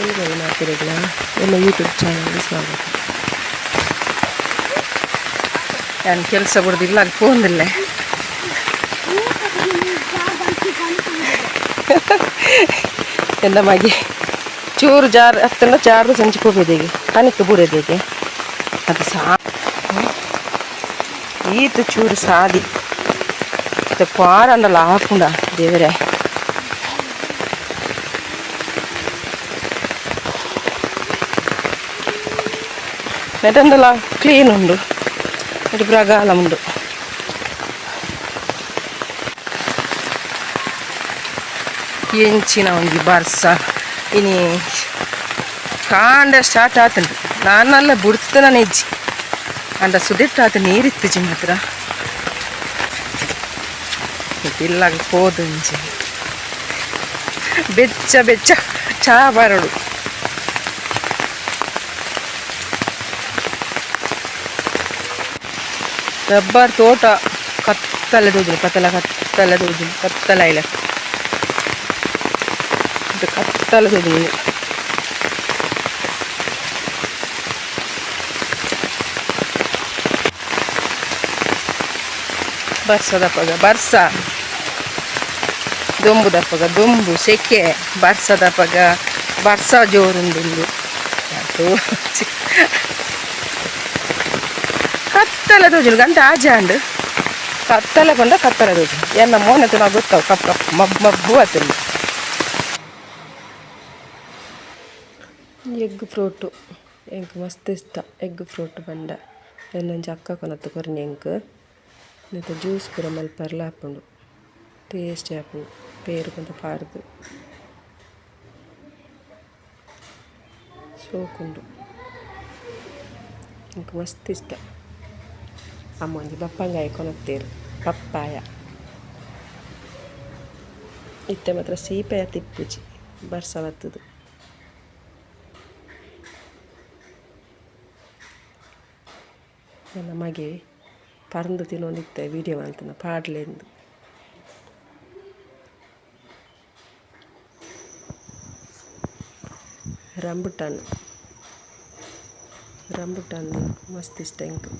ತೆಲುಗು ಮಾತಿರಗ್ಲ ನನ್ನ ಯೂಟ್ಯೂಬ್ ಚಾನಲ್ಗೆ ಸ್ವಾಗತ. ನಾನು ಕೆಲಸ ಬಿಡ್ದಿಲ್ಲ, ಅದು ಫೋನಿಲ್ಲ. ಎಲ್ಲ ಮಗಿ ಚೂರು ಜಾರ್ ಹತ್ತಂಡ ಜಾರ್ದು ಸಂಚಿ ಹೋಗೋದೇಗೆ ಕನಿಕ್ ಬೂಡೋದೇಗೆ ಅದು ಸಾ ಈತ ಚೂರು ಸಾದಿ ಪಾರಂಡಲ್ಲ ಹಾಕುಂಡ ದೇವರೇ. ನೆಟಂಡಲ ಕ್ಲೀನ್ ಉಂಡು, ಇటు ಪ್ರಗಾಲ ಉಂಡು. ಎಂಚಿನ ಒಂಜಿ ಬರ್ಸ ಇನಿ ಕಾಂಡ ಸ್ಟಾರ್ಟ್ ಆತುಂಡು. ನಾನಲ್ಲ ಬುಡ್ತನ ನೆಜ್ಜಿ ಅಂಡ ಸುದೆಟ್ಟಾತ ನೀರಿತ್ತಿಜಿ ಮಾತ್ರ ಇಲ್ಲಾಗ ಪೋದುಂಜಿ ಬೆಚ್ಚ ಬೆಚ್ಚ ಚಾ ಬರಡು. ರಬ್ಬರ್ ತೋಟ ಕತ್ತಲೆ ತೋಜುಂಡು, ಕತ್ತಲ ಕತ್ತಲೆ ತೋಜುಂಡು, ಕತ್ತಲ ಇಲ್ಲ ಕತ್ತಲೆ ತೋಜುಂಡು. ಬರ್ಸದಪ್ಪಗ ಬರ್ಸ, ದೊಂಬುದಪ್ಪಗ ದೊಂಬು, ಸೆಕೆ. ಬರ್ಸದಪ್ಪಗ ಬರ್ಸ ಜೋರುಂಡುಂಡು. ಕತ್ತಲೆ ತೋಜುಂಡು, ಗಂಟೆ ಆಜಾಂಡ್ ಕತ್ತಲೆ ಪಂಡ ಕತ್ತಲೆ ತೋಜುಂಡು. ಎನ್ನ ಮೋನೆ ತುನ ಗೊತ್ತಾವು, ಕಪ್ ಕಪ್ ಮಬ್ಬು ಮಬ್ಬು ಆತುಂಡು. Egg fruit egg ಮಸ್ತ್ ಇಷ್ಟ. ಎಗ್ ಫ್ರೂಟ್ ಪಂಡ ಎನ್ನೊಂಜಿ ಅಕ್ಕ ಕೊನತ್ತು ಕೊರ್ನಿ ಎಂಕ್. ನೆತ್ತ ಜ್ಯೂಸ್ ಪೂರ ಮಲ್ಪರ್ಲ ಆಪುಂಡು, ಟೇಸ್ಟಿ ಆಪುಂಡು. ಪೇರು ಪಂತ ಪಾಡ್ದು ಸೋಕುಂಡು, ಎಂಕ್ ಮಸ್ತ್ ಇಷ್ಟ. ಅಮ್ಮ ಒಂಜಿ ಬಪ್ಪಂಗಾಯಿ ಕೊನತ್ತೇರು, ಪಪ್ಪಾಯ. ಇತ್ತೆ ಮಾತ್ರ ಸೀಪೆ ತಿಪ್ಪುಜಿ ಬರ್ಸ ಬತ್ತುದು. ನನ್ನ ಮಗೆ ಪರ್ಂದ್ ತಿನ್ನೊಂದಿತ್ತೆ, ವೀಡಿಯೋ ಮಲ್ತನ ಪಾಡ್ಲೆಂದು. ರಂಬುಟಾನ್, ರಂಬುಟಾನ್ ಮಸ್ತ್ ಇಷ್ಟ ಎಂಕ್.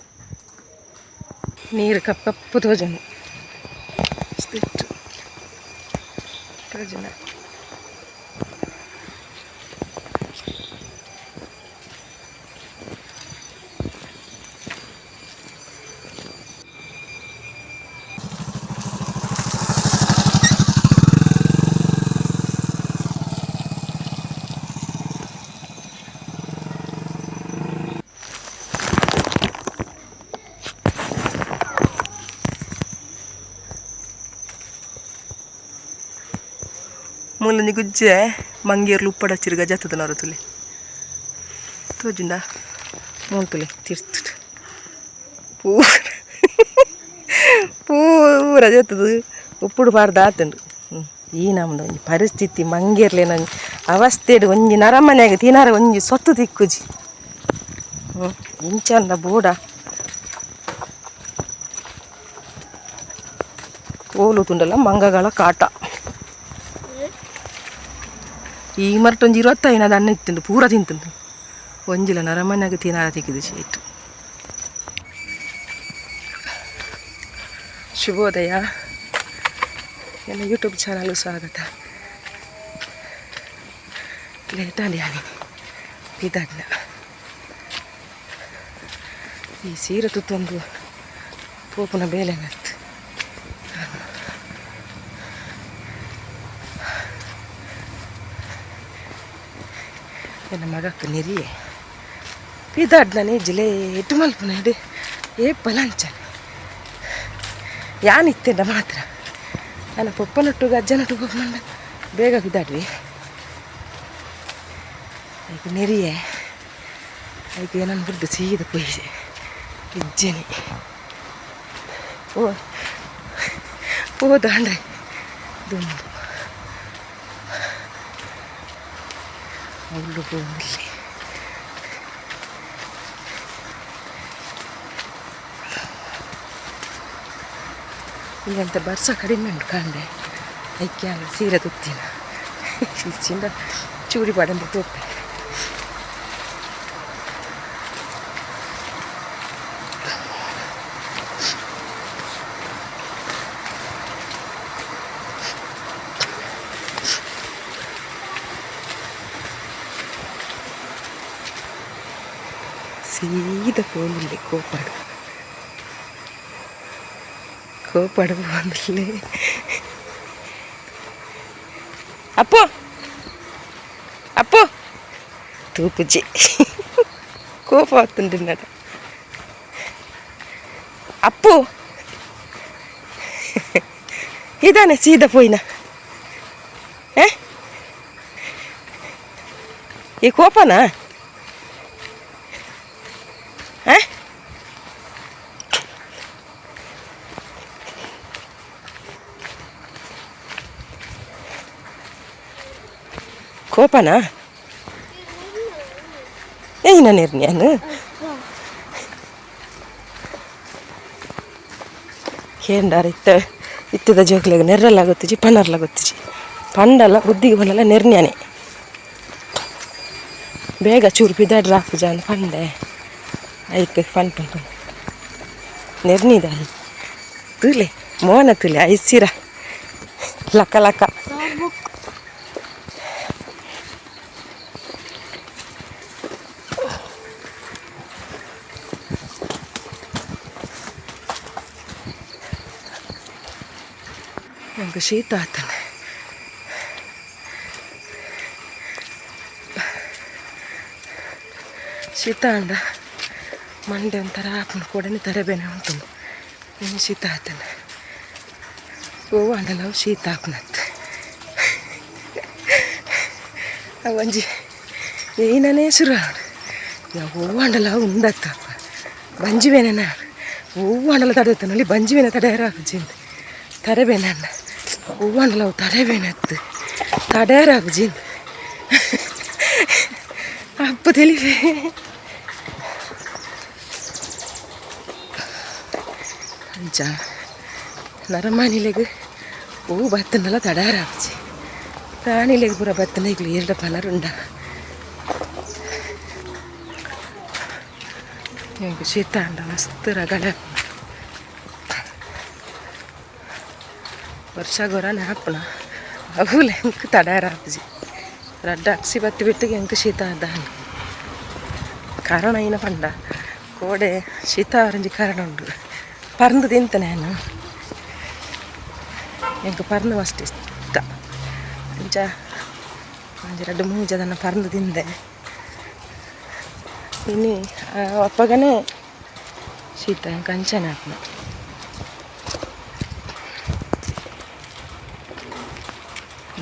ನೀರು ಕಪ್ಪು ಕಪ್ಪು ತೋಜುಂಡು, ಮಸ್ತ್ ತೋಜುಂಡ. ಮೂಲೊಂಜಿ ಗುಜ್ಜೆ ಮಂಗೇರ್ಲು ಉಪ್ಪಡಚ್ಚಿರು ಗಜತ್ತದ ನರತುಲೆ ತೋಜುಂಡ ಮೂಲ್ತುಲೆ ತಿರ್ತು ಪೂರ ಪೂರ ಜತ್ತದು ಉಪ್ಪುಡು ಪಾಡ್ದು ಆತುಂಡು. ಈ ನಮ್ದು ಒಂಜಿ ಪರಿಸ್ಥಿತಿ ಮಂಗೇರ್ಲೆನ ಅವಸ್ಥೆಡ್ ಒಂಜಿ ನರಮನೆಗ್ ತಿನರ ಒಂಜಿ ಸೊತ್ತು ತಿಕ್ಕುಜಿ. ಇಂಚಂದ ಬೋಡ ಓಲು ತುಂಡಲ ಮಂಗಗಳ ಕಾಟ. ಈ ಮರಟ್ ಒಂಜಿ 25 ಅನ್ನ ಇತ್ತುಂಡು, ಪೂರ ತಿಂತುಂಡು. ಒಂಜಿಲ ನರಮನೆಗ್ ತಿನರ ತಿಕ್ಕಿದು ಚೇಟು. ಶುಭೋದಯ, ನನ್ನ ಯೂಟ್ಯೂಬ್ ಚಾನಲ್ ಸ್ವಾಗತ. ಲೇಟಾಂಡ್ ಯಾನಿ ಇದಾಗ್ಲ ಈ ಸೀರೆ ತುತ್ತೊಂದು ಪೋಪುನ ಬೇಲೆ ನತ್ತು. ನನ್ನ ಮಗಕ್ಕೆ ನೆರಿಯೆ ಪಿದಾಡ್ನ ಲೇಟು ಮಲ್ಪುನ ಇಡೆ ಏಪಲ ಅಂಚನೆ ಯಾನ್ ಇತ್ತೆಂಡ ಮಾತ್ರ ನನ್ನ ಪೊಪ್ಪನೊಟ್ಟುಗು ಅಜ್ಜನೊಟ್ಟುಗು ಪೋಪುನಂಡ ಬೇಗ ಪಿದಾಡ್ವಿ. ಐಕ್ ನೆರಿಯೆ ಐಕ್ ಏನನ್ ಬುಡ್ದು ಸೀದ ಪೋಯಿಜೆ ಇಜ್ಜೆನಿ. ಓ ಪೋದಾಂಡೆ ದುಂಬು ಅವ್ಲು ಪೋವೊಂದುಲ್ಲೆ. ಈಗಂತ ಬರ್ಸ ಕಡಿಮೆ ಉಂಟು ಕಾಂಡೆ, ಐಕ್ಯಾನ ಸೀರೆ ತುತ್ತಿನ ಇಚ್ಚಿಂಡ ಚೂರಿ ಪಾಡಂದೆ ತೋಪೆ. ಸೀದಾ ಪೋಂದಿಲ್ಲೆ ಕೋಪಾಡು ಕೋಪಾಡು ಪೋಂದಿಲ್ಲೆ. ಅಪ್ಪು ಅಪ್ಪು ತೂಪುಜಿ, ಕೋಪ ಆತುಂಡು ನಡ. ಅಪ್ಪು ಇದಾನೆ ಸೀದಾ ಪೋಯಿನ. ಏ ಈ ಕೋಪನಾ? ಆ? ಕೋಪನಾ? ಏನ ನಿರ್ಣ್ಯಾನು ಕೇಂಡಾರ ಇತ್ತ ಇತ್ತದ ಜೋಕ್ಲೆಗ್ ನೆರ್ರೆಲ್ಲ ಗೊತ್ತಿಜಿ, ಪನ್ನರ್ಲ ಗೊತ್ತಿಜಿ. ಪಂಡಲ ಬುದ್ಧಿಗೆ ಪಂಡಲ ನೆರ್ನ್ಯಾನೆ. ಬೇಗ ಚೂರು ಪಿದಾಡ್ರ ಆಪುಜ ಅಂದ್ ಪಂಡೆ. ಐಕ್ ಪನ್ಪುಂಡು ನೆರ್ನಿದ. ತೂಲೆ ಮೋನ ತೂಲೆ, ಐಸಿರ ಲಕ ಲಕ. ನಂಗೆ ಶೀತ ಆತನೆ. ಶೀತ ಆಂಡ ಮಂಡೆ ಒಂಥರ ಆಪುಂಡು, ಕೊಡನೆ ತರಬೇನೆ ಉಂಟು. ಇನ್ನು ಶೀತ ಆತನೆ. ಒವ್ವು ಆಂಡಲ ಅವು ಶೀತ ಆಪುನತ್ತು. ಅವು ಒಂಜಿ ಏನನೇ ಶುರು ಆವಡ್. ಒವ್ವು ಆಂಡಲ ಅವು ಉಂದತ್ತಪ್ಪ. ಬಂಜಿ ಬೇನೆನ ಒವ್ವು ಆಂಡಲ ತಡೆತನಲ್ಲಿ ಬಂಜಿ ಬೇನೆ ತಡೆಯರ ಆಪುಜಿ. ತರಬೇನೆ ಅಣ್ಣ ಒವ್ವು ಆಂಡಲ ಅವು ತರಬೇನೆ ಅತ್ತು ತಡೆಯರ ಆಪುಜಿ. ಅಪ್ಪು ತಿಳಿವೆ. ಅಂಚ ನರಮಾನಿಲೆಗ್ ಒವು ಬತ್ತಂಡಲ ತಡಾರ ಆಪುಜಿ. ಪ್ರಾಣಿಲೆಗ್ ಪೂರ ಬತ್ತಂಡ ಇಕ್ಲು ಏರ್ಡ ಪನರುಂಡ. ಎಂಕ್ ಶೀತ ಆಂಡ ಮಸ್ತ್ ರಗಳೆ ಆಪುಂಡು. ವರ್ಷ ಗೊರನೆ ಆಪುನ ಅವುಲ ಎಂಕ್ ತಡಾರ ಆಪುಜಿ. ರಡ್ಡ್ ಅಕ್ಸಿ ಬತ್ತಿ ಬಿಟ್ಟಿಗೆ ಎಂಕ್ ಶೀತ ದಾನ್ ಕಾರಣ ಐನ ಪಂಡ ಕೋಡೆ ಶೀತ ಆವರೆಂಜಿ ಕಾರಣ ಉಂಡು. ಪರ್ಂದ್ ತಿಂತನೆ ನಾನು. ಎಂಕ್ ಪರ್ಂದ್ ಮಸ್ತ್ ಇಷ್ಟ. ಅಂಚ ಒಂಜಿ ರಡ್ಡ್ ಮೂಜಿ ಅದನ್ನ ಪರ್ಂದ್ ತಿಂದೆ ಇನಿ. ಅಪ್ಪಗನೇ ಶೀತ ಎಂಕ್ ಅಂಚನೆ ಆಪುನ.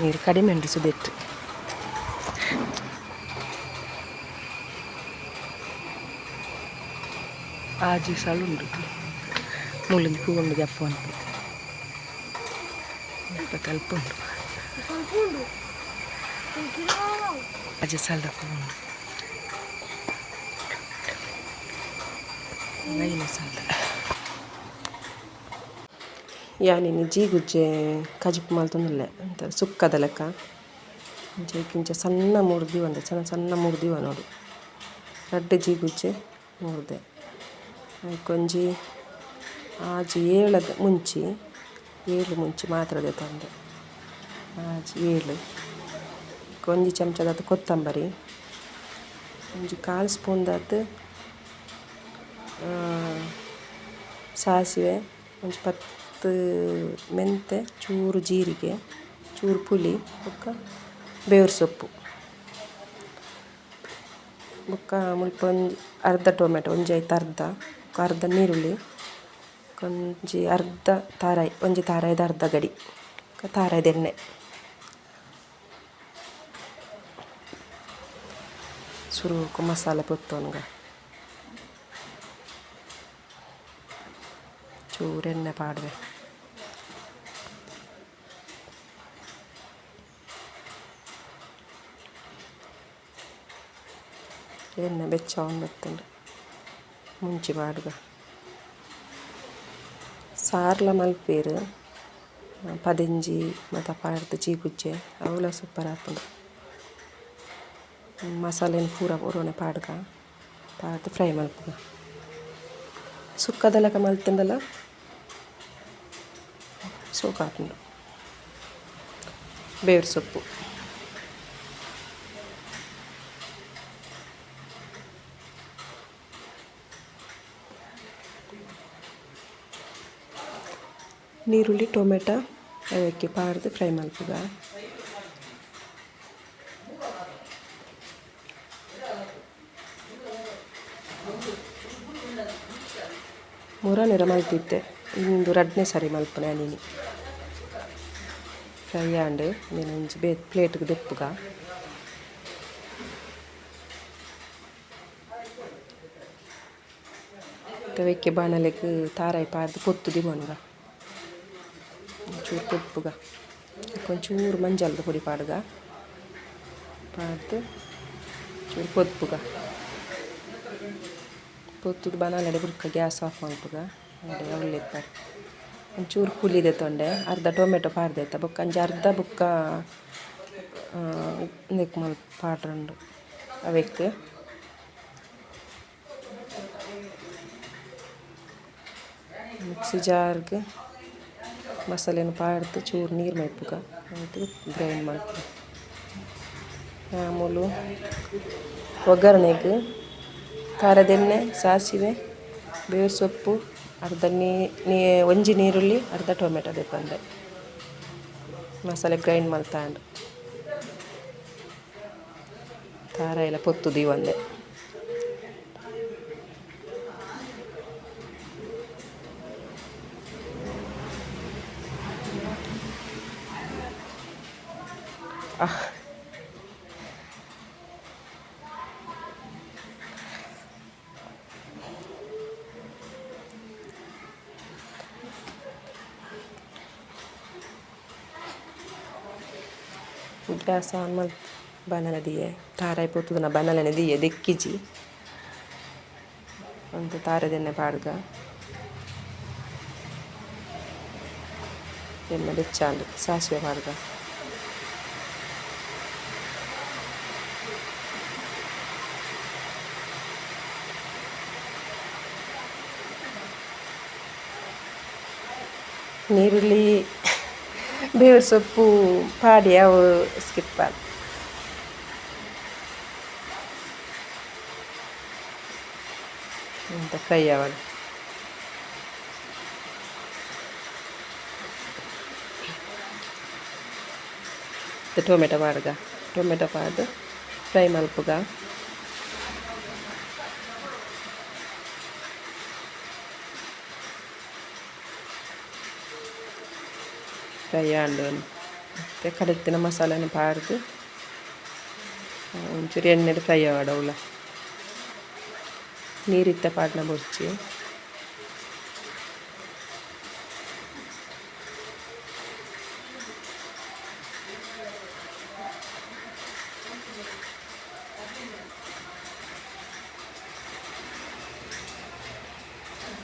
ನೀರು ಕಡಿಮೆ ಉಂಟು ಸುದೆಟ್. ಆಜಿ ಸಲ ಉಂಡು. ಮೂಲೊಂಜಿ ಪೂ ಉಂಡು, ಜಪ್ಪು ಅಂತ ತಲ್ಪ ಉಂಡು. ಆಜಿ ಸಾಲದ ಪೂ ಉಂಡು, ಐನು ಸಾಲದ. ಯಾನಿನಿ ಜೀಗುಜ್ಜೆ ಕಜಿಪು ಮಲ್ತೊಂದುಲ್ಲೆ ಒಂಥರ ಸುಕ್ಕದ ಲೆಕ್ಕ. ಇಂಚ ಇಂಚ ಸಣ್ಣ ಮೂರ್ದು ದೀವೊಂದೆ, ಸಣ್ಣ ಸಣ್ಣ ಮೂರ್ದು ದೀವೊನೊಡು. ರಡ್ಡ್ ಜೀಗುಜ್ಜೆ ಮೂರ್ದೆ. ಐಕೊಂಜಿ ಆಜಿ ಏಳದ ಮುಂಚಿ, ಏಳು ಮುಂಚಿ ಮಾತ್ರ ದೆತೊಂದೆ, ಆಜಿ ಏಳು. ಒಂಜಿ ಚಮಚದಾತ್ ಕೊತ್ತಂಬರಿ, ಒಂಜಿ ಕಾಲು ಸ್ಪೂನ್ದಾತ್ ಸಾಸಿವೆ, ಒಂಜಿ ಪತ್ತ್ ಮೆಂತೆ, ಚೂರು ಜೀರಿಗೆ, ಚೂರು ಪುಳಿ, ಬೊಕ್ಕ ಬೇವು ಸೊಪ್ಪು, ಬೊಕ್ಕ ಮುಲ್ಪ ಒಂಜಿ ಅರ್ಧ ಟೊಮೆಟೊ, ಒಂಜಿ ಐತ ಅರ್ಧ, ಬೊಕ್ಕ ಅರ್ಧ ನೀರುಳ್ಳಿ, ಒಂಜಿ ಅರ್ಧ ತಾರಾಯಿ, ಒಂಜಿ ತಾರಾಯಿದ ಅರ್ಧ ಗಡಿ, ಬೊಕ್ಕ ತಾರಾಯಿದ ಎಣ್ಣೆ. ಸುರುಕು ಮಸಾಲೆ ಪೊತ್ತೊನ್ಗ. ಚೂರು ಎಣ್ಣೆ ಪಾಡ್ವೆ. ಎಣ್ಣೆ ಬೆಚ್ಚ ಆವೊಂದಿತ್ತುಂಡು. ಮುಂಚಿ ಪಾಡ್ಗ. ಸಾರ್ಲ ಮಲ್ಪುವೆರ್ ಪದಿಂಜಿ ಮಾತ ಪಾಡ್ದ್ ಜೀಗುಜ್ಜೆ, ಅವುಲ ಸೂಪರ್ ಆಪುಂಡು. ಮಸಾಲೆನ್ ಪೂರ ಒರೋನೆ ಪಾಡ್ಗ ಪಾಡ್ದ್ ಫ್ರೈ ಮಲ್ಪುಗ. ಸುಕ್ಕದ ಲೆಕ ಮಲ್ತ್ಂಡಲ ಸೋಕಾಪುಂಡು. ಬೇರ್ ಸೊಪ್ಪು. ನೀರುಳ್ಳಿ ಟೊಮೆಟೊ ಅವೆಕ್ಕೆ ಪಾಡ್ದ್ ಫ್ರೈ ಮಲ್ಪುಗ. ಮುರ ಮಲ್ತಿತ್ತೆ ಇಂದು ರಡ್ಡನೇ ಸಾರಿ ಮಲ್ಪುನೆ ಆನಿನಿ. ಫ್ರೈ ಆಂಡ್ ಉಂದೆನ್ ಒಂಜಿ ಬೇತೆ ಪ್ಲೇಟ್ಗ್ ದೆಪ್ಪುಗ. ಇತ್ತೆ ಬಾಣಲೆಗ್ ತಾರಾಯಿ ಪಾಡ್ದ್ ಪೊತ್ತು ದೀವೊನುಗ ಒಂಚೂರು ಪೊತ್ತುಗ ಒಂಚೂರು ಮಂಜಲ್ದ ಪೊಡಿ ಪಾಡ್ಗ ಪಾಡ್ದ್ ಚೂರು ಪೊದ್ಪುಗ ಪೊತ್ತುದು ಬಾಣಲೆಡ್ ಬುಡ್ಕ ಗ್ಯಾಸ್ ಆಫ್ ಮಲ್ಪುಗ. ಅಡೆ ಅವ್ಲು ಒಂಚೂರು ಪುಲಿ ದೆತ್ತೊಂಡೆ ಅರ್ಧ ಟೊಮೆಟೊ ಪಾಡ್ದೆತ್ತ ಬೊಕ್ಕ ಒಂಜಿ ಅರ್ಧ ಬೊಕ್ಕ ಉಂದೆಕ್ ಮಲ್ಪ ಪಾಡ್ರಂಡು ಅವೆಕ್. ಮಿಕ್ಸಿ ಜಾರ್ಗ್ ಮಸಾಲೆನ್ ಪಾಡ್ದ್ ಚೂರು ನೀರು ಮೈಪುಗ ಗ್ರೈಂಡ್ ಮಲ್ಪುಗ. ಮಾಮೂಲು ಒಗ್ಗರಣೆಗ್ ಖಾರದೆಣ್ಣೆ, ಸಾಸಿವೆ, ಬೇವು ಸೊಪ್ಪು, ಅರ್ಧ ನೀ ಒಂಜಿ ನೀರುಳ್ಳಿ, ಅರ್ಧ ಟೊಮೆಟೊ ದೆಪ್ಪಂದೆ ಮಸಾಲೆ ಗ್ರೈಂಡ್ ಮಲ್ತಾಂಡ್ ತಾರಾಯಿಲ ಪೊತ್ತು ದೀವಂದೆ. ಗ್ಯಾಸ್ ಆನ್ ಮಲ್ತ್ ಬಾಣಲೆ ದೀಯೆ ತಾರಾಯಿ ಪೊತ್ತುದಿನ ಬಾಣಲೆನೆ ದೀಯೆ ದೆಕ್ಕಿಜಿ. ಒಂತೆ ತಾರೆದೆಣ್ಣೆ ಪಾಡ್ಗ ಎಣ್ಣೆ ಬೆಚ್ಚಾಂಡ್ ಸಾಸಿವೆ ಪಾಡ್ಗ. ನೀರುಳ್ಳಿ ಬೇವು ಸೊಪ್ಪು ಪಾಡಿ ಅವು ಸ್ಕಿಪ್ ಆದ್. ಒಂತೆ ಫ್ರೈ ಆವಡ್. ಟೊಮೆಟೊ ಪಾಡ್ಗ ಟೊಮೆಟೊ ಪಾಡ್ದ್ ಫ್ರೈ ಮಲ್ಪುಗ. ಫ್ರೈ ಆಂಡ್ ಇತ್ತೆ ಕಡೆತಿನ ಮಸಾಲೆನ್ ಪಾಡ್ದ್ ಒಂಚೂರು ಎಣ್ಣೆಡ್ ಫ್ರೈ ಆವಡ್ ಅವ್ಲ. ನೀರು ಇತ್ತೆ ಪಾಡ್ನ ಬೊರ್ಚಿ.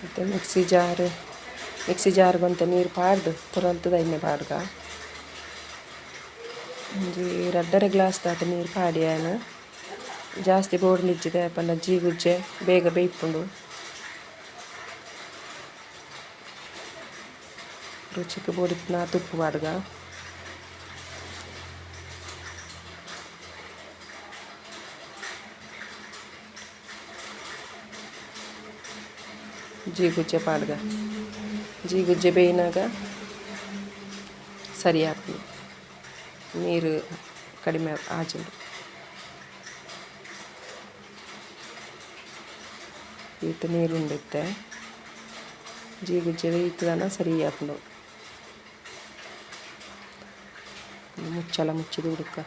ಮತ್ತು ಮಿಕ್ಸಿ ಜಾರ್ ಮಿಕ್ಸಿ ಜಾರ್ಗ್ ಒಂತೆ ನೀರು ಪಾಡ್ದ್ ತೊರಲ್ತದ ಐನೆ ಪಾಡ್ಗ. ಒಂಜಿ ರಡ್ಡರೆ ಗ್ಲಾಸ್ ದಾತ್ ನೀರು ಪಾಡ್ಯೆ ಜಾಸ್ತಿ ಬೋಡ್ಂದಿಜ್ಜಿ ದಾಯೆ ಪಂಡ ಜೀಗುಜ್ಜೆ ಬೇಗ ಬೇಯ್ಪುಂಡು. ರುಚಿಕ್ ಬೋಡಿತ್ತಿನಾತ್ ಉಪ್ಪು ಪಾಡ್ಗ. ಜೀಗುಜ್ಜೆ ಪಾಡ್ಗ. ಜೀಗುಜ್ಜೆ ಬೇಯಿನಾಗ ಸರಿ ಆಪುಂಡು. ನೀರು ಕಡಿಮೆ ಆಜುಂಡು. ಈತ್ ನೀರು ಉಂಡು ಇತ್ತೆ. ಜೀಗುಜ್ಜೆ ಬೇಯ್ತುದಾನ ಸರಿ ಆಪುಂಡು. ಮುಚ್ಚಳ ಮುಚ್ಚಿದ್ ಬುಡ್ಕ.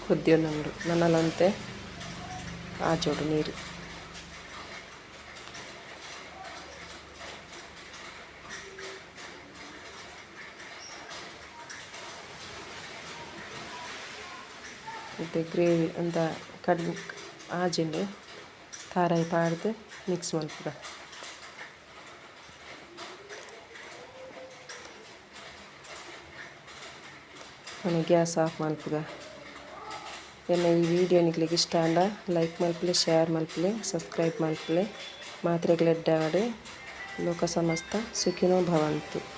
ಕೊದ್ದಿಯೊಂದುಂಡು ನನಲ ಒಂತೆ ಆಜೋಡು ನೀರು. ಇತ್ತೆ ಗ್ರೇವಿ ಅಂತ ಕಡಿಮೆ ಆಜಿಂಡ್ ತಾರಾಯಿ ಪಾಡ್ದ್ ಮಿಕ್ಸ್ ಮಲ್ಪುಗ. ಅನೆ ಗ್ಯಾಸ್ ಆಫ್ ಮನ್ಪುಗ. ಎನ್ನ ಈ ವಿಡಿಯೋ ನಿಕ್ಲೆಗ್ ಇಷ್ಟ ಆಂಡ ಲೈಕ್ ಮಲ್ಪುಲೆ, ಶೇರ್ ಮಲ್ಪುಲೆ, ಸಬ್ಸ್ಕ್ರೈಬ್ ಮಲ್ಪುಲೆ. ಮಾತ್ರೆಗ್ಲ ಎಡ್ಡೆ ಆವಡ್. ಲೋಕ ಸಮಸ್ತ ಸುಖಿನೋ ಭವಂತು.